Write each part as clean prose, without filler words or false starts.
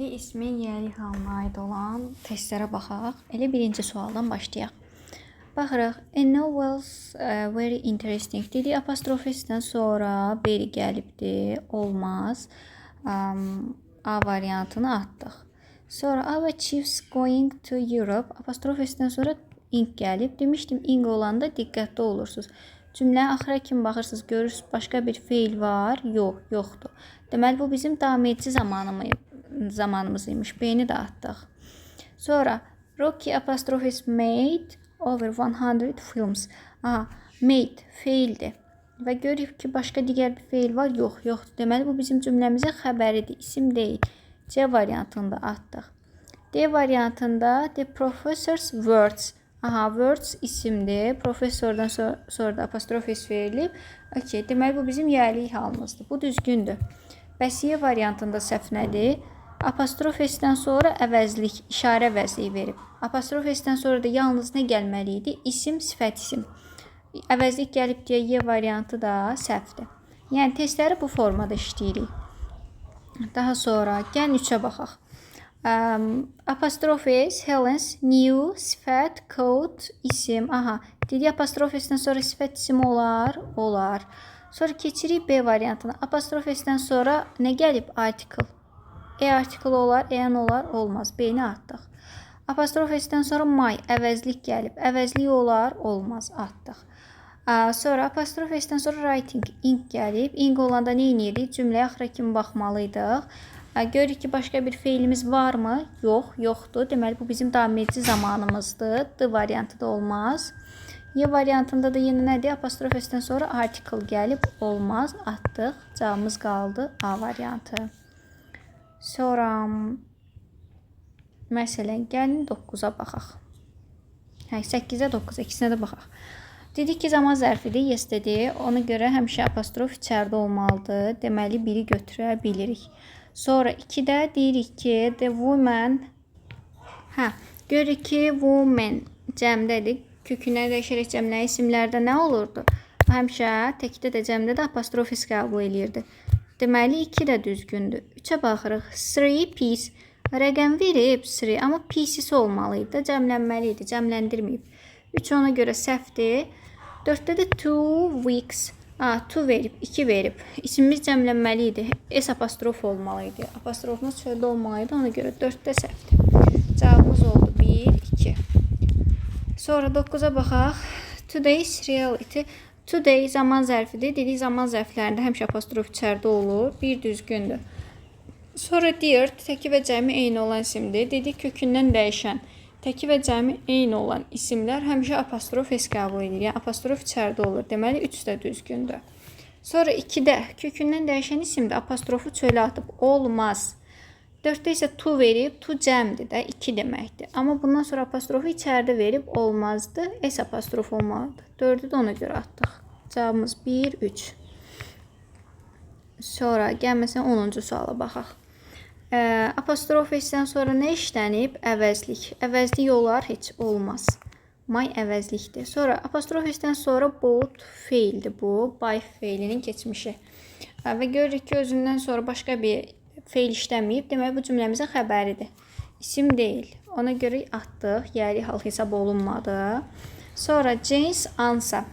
İndi ismin yiyəlik halına aid olan testlərə baxaq. Elə birinci sualdan başlayaq. Baxırıq. A novel's very interesting. Dedi apostrof S-dən sonra very gəlibdi. Olmaz. A variantını atdıq. Sonra our chief's going to Europe. Apostrof S-dən sonra ing gəlib. Demişdim ing olanda diqqətli olursunuz. Cümləyə axıra kimi baxırsınız, görürsünüz başqa bir feil var? Yox, yoxdur. Deməli bu bizim davam edici zamanımız imiş. B-ni də atdıq. Sonra Rocky apostrof S made over 100 films. Aha, made feildir. Və görürük ki, başqa digər bir feil var? Yox, yoxdur. Deməli bu bizim cümləmizin xəbəridir, isim deyil. C variantını da atdıq. D variantında the professor's words. Aha, words isimdir. Professordan sonra da apostrof S verilib. Okay, deməli bu bizim yiyəlik halımızdır. Bu düzgündür. Bəs Y variantında səhv nədir? Apostrof S-dən sonra əvəzlik, işarə əvəzliyi verib. Apostrof S-dən sonra da yalnız nə gəlməli idi? İsim, sifət isim. Əvəzlik gəlib deyə Y variantı da səhvdir. Yəni testləri bu formada işləyirik. Daha sonra gəlin 3-ə baxaq. Apostrof S, Helen's new sifət, coat, isim. Aha, dedik apostrof S-dən sonra sifət isim olar? Olar. Sonra keçirik B variantına. Apostrof S-dən sonra nə gəlib? Article. E article olar, en olar, olmaz. B-ni atdıq. Apostrof S-dən sonra my, əvəzlik gəlib. Əvəzlik olar, olmaz. Atdıq. Sonra apostrof S-dən sonra writing, ing gəlib. Ing olanda nə edirik? Cümləyə axıra kimi baxmalıydıq. Görürük ki, başqa bir feilimiz varmı? Yox, yoxdur. Deməli, bu bizim davam edici zamanımızdır. D variantı da olmaz. Y variantında da yenə nədir? Apostrof S-dən sonra article gəlib. Olmaz. Atdıq. Cavabımız qaldı A variantı. Sonra məsələn, gəlin 9-a baxaq. Hə, 8-ə 9-a ikisinə də baxaq. Dedik ki, zaman zərfidir, yes dedi. Ona görə həmişə apostrof içəridə olmalıdır. Deməli, biri götürə bilirik. Sonra 2-də deyirik ki, the woman, hə, görürük ki, woman cəmdədir. Kökündən dəyişərək cəmlənən isimlərdə nə olurdu? Həmişə təkdə də cəmdə də apostrof S qəbul eləyirdi. Deməli, 2 də düzgündür. 3-ə baxırıq. Three piece. Rəqəm verib three, amma pieces olmalı idi, cəmlənməli idi, cəmləndirməyib. 3 ona görə səhvdir. 4-də də 2 weeks. A, two verib, 2 verib. İsimimiz cəmlənməli idi. S apostrof olmalı idi. Apostrofumuz çöldə olmalı idi. Ona görə 4-də səhvdir. Cavabımız oldu 1, 2. Sonra 9-a baxaq. Today's reality. Today zaman zərfidir. Dedik zaman zərflərində həmişə apostrof içəridə olur. Bir düzgündür. Sonra dear təki və cəmi eyni olan isimdir. Dedik kökündən dəyişən təki və cəmi eyni olan isimlər həmişə apostrof s qəbul edir. Yəni apostrof içəridə olur. Deməli 3 də düzgündür. Sonra 2-də kökündən dəyişən isimdə apostrofu çölə atıb olmaz. 4-də isə two verib, two cəmdir də, 2 deməkdir. Amma bundan sonra apostrofu içəridə verib olmazdı. S apostrof olmalıdır. 4-ü də ona görə atdıq. Cavabımız 1, 3. Sonra gəl məsələn 10-cu suala baxaq. Apostrof S-dən sonra nə işlənib? Əvəzlik. Əvəzlik olar? Heç olmaz. My əvəzlikdir. Sonra apostrof S-dən sonra bought feildir bu. Buy feilinin keçmişi. Və görürük ki, özündən sonra başqa bir feil işləməyib. Demək bu cümləmizin xəbəridir. İsim deyil. Ona görə atdıq. Yiyəlik hal hesab olunmadı. Sonra Jane's answer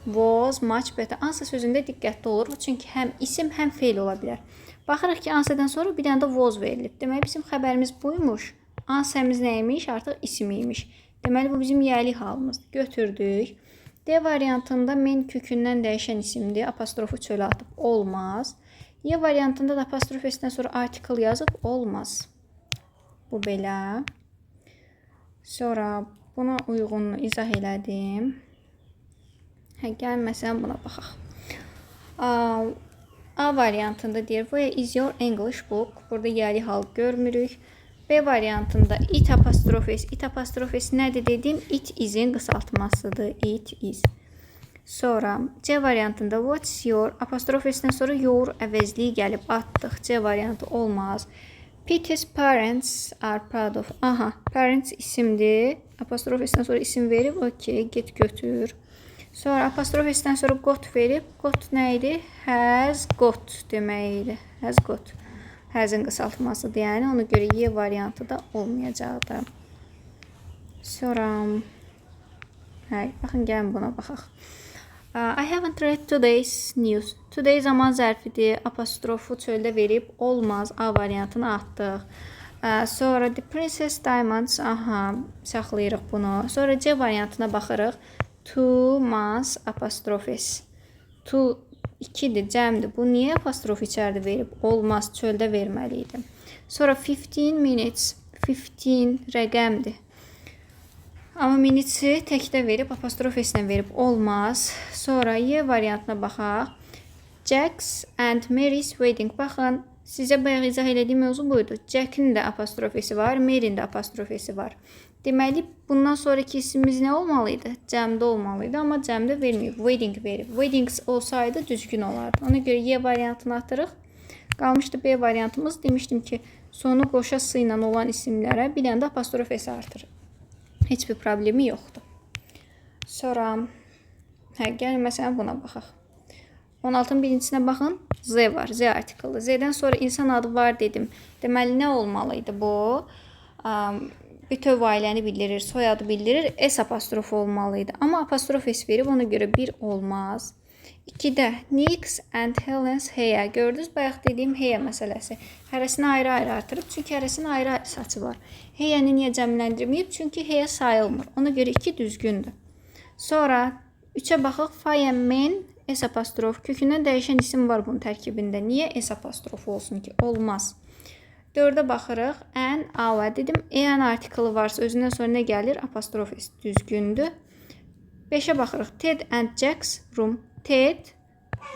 was much better. Answer sözündə diqqətli oluruq. Çünki həm isim, həm feil ola bilər. Baxırıq ki, answerdən sonra bir dənə də was verilib. Deməli bizim xəbərimiz buymuş. Answerimiz nə imiş? Artıq isim imiş. Deməli bu bizim yiyəlik halımızdır. Götürdük. D variantında man kökündən dəyişən isimdir. Apostrofu çölə atıb olmaz. Y variantında da apostrof S-dən sonra article yazıb olmaz. Bu belə. Sonra buna uyğununu izah elədim. Hə, gəl məsələn buna baxaq. A variantında deyir, "Where is your English book?" Burada yiyəlik hal görmürük. B variantında it apostrof S. It apostrof S nədir dedim? It is-in qısaltmasıdır. It is. Sonra C variantında what's your apostrof S-dən sonra your əvəzliyi gəlib atdıq. C variantı olmaz. Peter's parents are proud of. Aha, parents isimdir. Apostrof S-dən sonra isim verib, okey, get götür. Sonra apostrof S-dən sonra got verib. Got nə idi? Has got demək idi. Has got. Has-in qısaltmasıdır. Yəni ona görə Y variantı da olmayacaqdı. Sonra hə, baxın, gəlin buna baxaq. I haven't read today's news. Today zaman zərfidir. Apostrofu çöldə verib, olmaz. A variantını atdıq. Sonra The Princess Diamonds. Aha, saxlayırıq bunu. Sonra C variantına baxırıq. 2 months apostrof s. Two 2-dir, cəmdir. Bu niyə apostrof içəridə verib? Olmaz, çöldə verməli idi. Sonra 15 minutes. 15 rəqəmdir. Amma minutes-i təkdə verib, apostrof s-lə verib, olmaz. Sonra Y variantına baxaq. Jack's and Mary's wedding. Baxın, sizə bayaq izah elədiyim mövzu buydu. Jack'in də apostrof s-i var, Mary'nin də apostrof s-i var. Deməli, bundan sonraki ismimiz nə olmalı idi? Cəmdə olmalı idi, amma cəmdə verməyib. Wedding verib. Weddings olsaydı düzgün olardı. Ona görə Y variantını atırıq. Qalmışdı B variantımız. Demişdim ki, sonu qoşa s ilə olan isimlərə bir dənə də apostrof s artır. Heç bir problemi yoxdur. Sonra hə, gəlin məsələn buna baxaq. 16-nın birincisinə baxın. The var. The artiklı. The-dən sonra insan adı var dedim. Deməli nə olmalı idi bu? Bütöv ailəni bildirir, soyadı bildirir. S apostrofu olmalı idi. Amma apostrof S verib, ona görə bir olmaz. 2-də Nick's and Helen's hair. Gördünüz, bayaq dediyim hair məsələsi. Hərəsini ayrı-ayrı artırıb. Çünki hərəsinin ayrı-ayrı saçı var. Hair-ni niyə cəmləndirməyib? Çünki hair sayılmır. Ona görə 2 düzgündür. Sonra 3-ə baxaq. Fireman S apostrof. Kökündən dəyişən isim var bunun tərkibində. Niyə S apostrofu olsun ki? Olmaz. 4-ə baxırıq. An, our dedim. An artiklı varsa özündən sonra nə gəlir? Apostrof S düzgündür. 5-ə baxırıq. Ted and Jack's room. Ted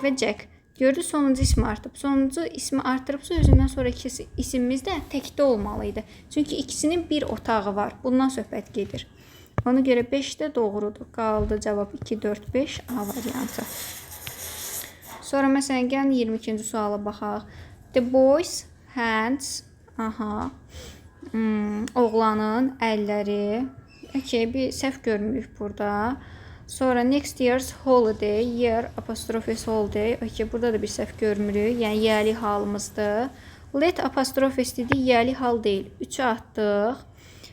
və Jack. Gördü, sonuncu ismi artıb. Sonuncu ismi artırıbsa özündən sonraki isimimiz də təkdə olmalı idi. Çünki ikisinin bir otağı var. Bundan söhbət gedir. Ona görə 5 də doğrudur. Qaldı cavab 2, 4, 5, A variantı. Sonra məsələn gəlin 22-ci suala baxaq. The boy's hands, aha. Oğlanın əlləri. Okay, bir səhv görmürük burada. Sonra next year's holiday, year apostrof s holiday. Okay, burada da bir səhv görmürük. Yəni yiyəli halımızdır. Let apostrof s dedi, yiyəli hal deyil. 3-ü atdıq.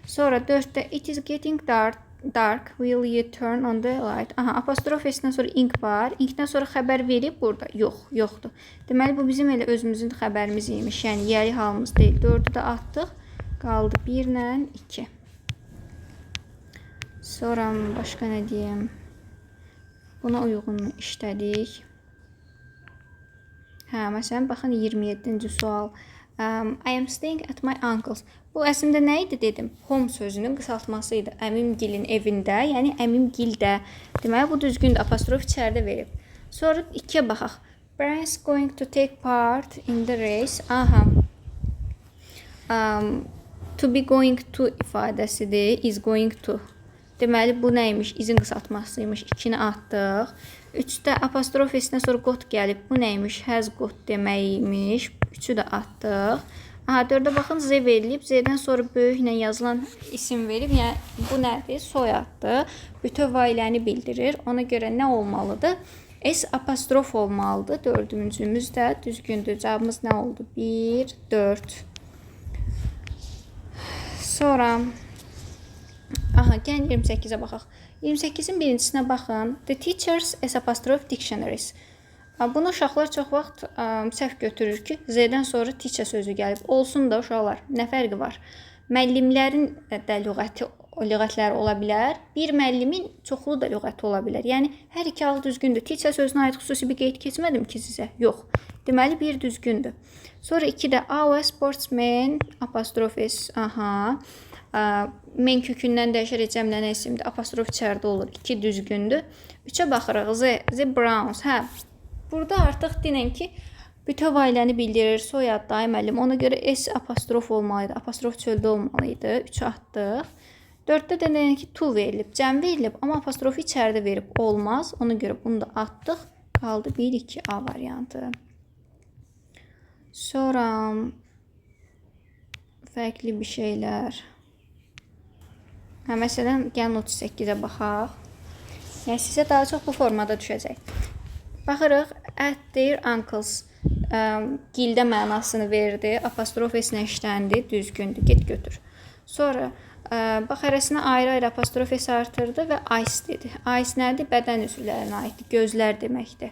Sonra 4-də it is getting dark. Dark. Will you turn on the light? Aha, apostrof s-dən sonra ing var. Ing-dən sonra xəbər verib burada. Yox, yoxdur. Deməli bu bizim elə özümüzün xəbərimiz imiş. Yəni yiyəli halımız deyil. 4-ü də atdıq. Qaldı 1 ilə 2. Sonra başqa nə deyim? Buna uyğun işlədik. Hə, məsələn, baxın 27-ci sual. I am staying at my uncle's. Bu əslində nə idi dedim? Home sözünün qısaltması idi. Əmimgilin evində, yəni əmimgildə. Deməli bu düzgündür. Apostrof içəridə verib. Sonra 2-yə baxaq. Brian's going to take part in the race. Aha. To be going to ifadəsidir. Is going to. Deməli bu nə imiş? Is-in qısaltmasıymış. 2-ni atdıq. 3-də apostrof s-dən sonra got gəlib. Bu nə imiş? Has got deməyiymiş. 3-ü də atdıq. Aha, 4-ə baxın, The verilib. The-dən sonra böyüklə yazılan isim verib. Yəni bu nədir? Soyaddır. Bütöv ailəni bildirir. Ona görə nə olmalıdır? S apostrof olmalıdır. Dördüncümüz də düzgündür. Cavabımız nə oldu? 1, 4. Sonra aha, gəlin 28-ə baxaq. 28-in birincisinə baxın. The teachers S apostrof dictionaries. Bunu uşaqlar çox vaxt səhv götürür ki, The-dən sonra teacher sözü gəlib. Olsun da uşaqlar, nə fərqi var? Müəllimlərin də lüğətləri ola bilər. Bir müəllimin çoxlu da lüğəti ola bilər. Yəni hər iki hal düzgündür. Teacher sözünə aid xüsusi bir qeyd keçmədim ki sizə. Yox. Deməli bir düzgündür. Sonra 2-də our sportsman apostrof s, aha. Man kökündən dəyişərək cəmlənən isimdir. Apostrof içəridə olur. 2 düzgündür. 3-ə baxırıq. The Browns. Hə. Burada artıq denən ki, bütöv ailəni bildirir. Soyad, day, müəllim. Ona görə S apostrof olmalı idi. Apostrof çöldə olmalı idi. 3 atdıq. 4-də də denən ki, two verilib. Cəm verilib, amma apostrofu içəridə verib. Olmaz. Ona görə bunu da atdıq. Qaldı 1, 2 A variantı. Sonra fərqli bir şeylər. Hə, məsələn, gəlin 38-ə baxaq. Yəni sizə daha çox bu formada düşəcək. Baxırıq, at their uncle's. Gildə mənasını verdi. Apostrof S-nə işləndi. Düzgündür. Get götür. Sonra bax, hərəsinə ayrı-ayrı apostrof S artırdı və eyes dedi. Eyes nədir? Bədən üzvlərinə aiddir. Gözlər deməkdir.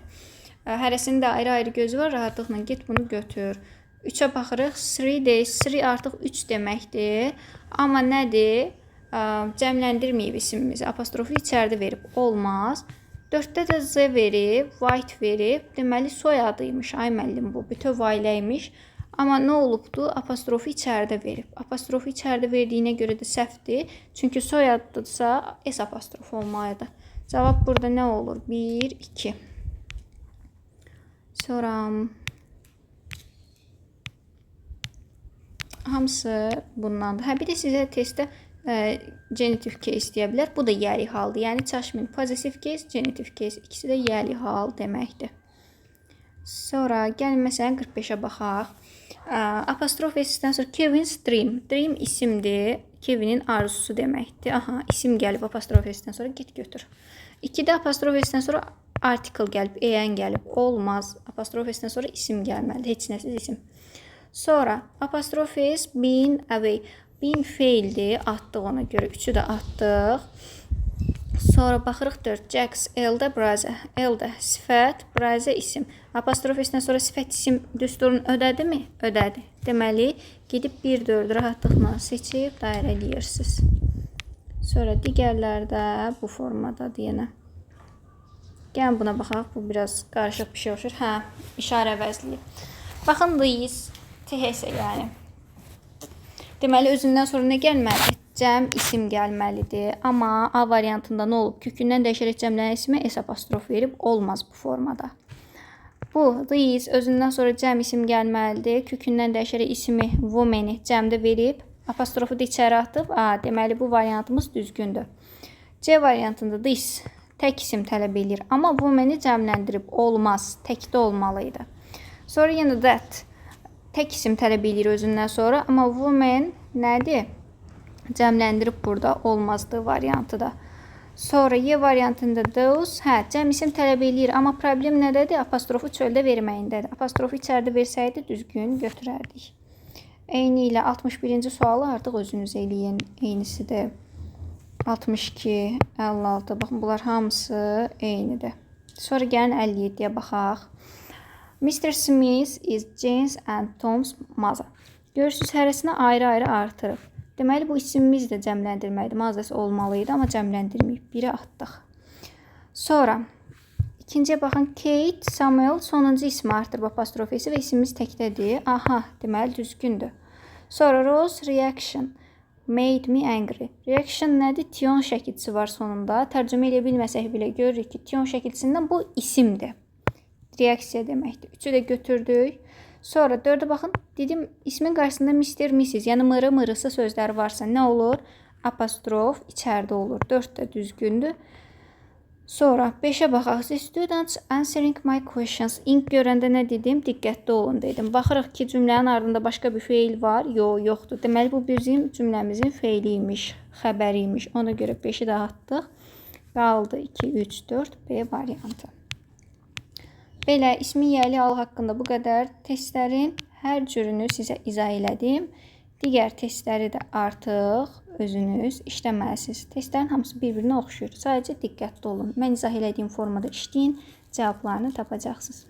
Hərəsinin də ayrı-ayrı gözü var. Rahatlıqla get bunu götür. 3-ə baxırıq. 3 days. 3 artıq 3 deməkdir. Amma nədir? Cəmləndirməyib isimimizi. Apostrofu içəridə verib. Olmaz. 4-də də Z verib, white verib. Deməli, soyadıymış. Ay müəllim, bu bütöv ailə imiş. Amma nə olubdu? Apostrofu içəridə verib. Apostrofu içəridə verdiyinə görə də səhvdir. Çünki soyaddırsa S apostrofu olmalıdır. Cavab burada nə olur? 1, 2. Sonra hamısı bundandır. Hə, bir də sizə testdə genitive case deyə bilər. Bu da yəli haldır. Yəni çaşmayın. Possessive case, genitive case ikisi də yəli hal deməkdir. Sonra gəlin məsələn 45-ə baxaq. Apostrof S-dən sonra Kevin's dream. Dream isimdir. Kevinin arzusu deməkdir. Aha, isim gəlib apostrof S-dən sonra get götür. 2-də apostrof S-dən sonra article gəlib, en gəlib. Olmaz. Apostrof S-dən sonra isim gəlməlidir. Heç nəsiz isim. Sonra apostrof S been away. Been feildir. Atdıq ona görə. 3-ü də atdıq. Sonra baxırıq 4. Jack's elder brother. Elder sifət, brother isim. Apostrof S-dən sonra sifət isim düsturunu ödədimi? Ödədi. Deməli, gedib 1 4 rahatlıqla seçib dairələyirsiniz. Sonra digərləri də bu formadadır yenə. Gəlin buna baxaq. Bu biraz qarışıq bir şey oxşur. Hə, işarə əvəzliyi. Baxın, these, THS yəni. Deməli, özündən sonra nə gəlməlidir? Cəm isim gəlməlidir. Amma A variantında nə olub? Kökündən dəyişərək cəmlənən isimə S apostrof verib. Olmaz bu formada. Bu, these, özündən sonra cəm isim gəlməlidir. Kökündən dəyişərək ismi woman-i cəmdə verib. Apostrofu da içəri atıb. A, deməli, bu variantımız düzgündür. C variantında this tək isim tələb eləyir. Amma woman-i cəmləndirib. Olmaz. Təkdə olmalıydı. Sonra yenə that tək isim tələb eləyir özündən sonra. Amma woman nədir? Cəmləndirib burada olmazdı variantı da. Sonra Y variantında those, hə, cəm isim tələb eləyir. Amma problem nədədir? Apostrofu çöldə verməyindədir. Apostrofu içəridə versəydi düzgün götürərdik. Eyni ilə 61-ci sualı artıq özünüz eləyin. Eynisidir. 62, 56. Baxın, bunlar hamısı eynidir. Sonra gəlin 57-yə baxaq. Mr. Smith is James and Tom's mother. Görürsünüz, hərəsinə ayrı-ayrı artırıb. Deməli, bu isimimiz də cəmləndirməlidir. Mağazası olmalı idi, amma cəmləndirməyib. Biri atdıq. Sonra ikinciyə baxın. Kate, Samuel sonuncu ismi artırıb apostrof S və isimimiz təkdədir. Aha, deməli düzgündür. Sonra Rose reaction made me angry. Reaction nədir? Tion şəkilçisi var sonunda. Tərcümə eləyə bilməsək belə görürük ki, tion şəkilçisindən bu isimdir. Reaksiya deməkdir. 3-ü də götürdük. Sonra 4-ə baxın. Dedim, ismin qarşısında Mr, Mrs, yəni mırı, mırısı sözləri varsa nə olur? Apostrof içəridə olur. 4 də düzgündür. Sonra 5-ə baxaq. The students answering my questions. İnk görəndə nə dedim? Diqqətli olun dedim. Baxırıq ki, cümlənin ardında başqa bir feil var. Yox, yoxdur. Deməli, bu bizim cümləmizin feili imiş, xəbəri imiş. Ona görə 5-i də atdıq. Qaldı 2, 3, 4 B variantı. Belə, ismin yəli halı haqqında bu qədər. Testlərin hər cürünü sizə izah elədim. Digər testləri də artıq özünüz işləməlisiniz. Testlərin hamısı bir-birinə oxşuyur. Sadəcə diqqətli olun. Mən izah elədiyim formada işləyin, cavablarını tapacaqsınız.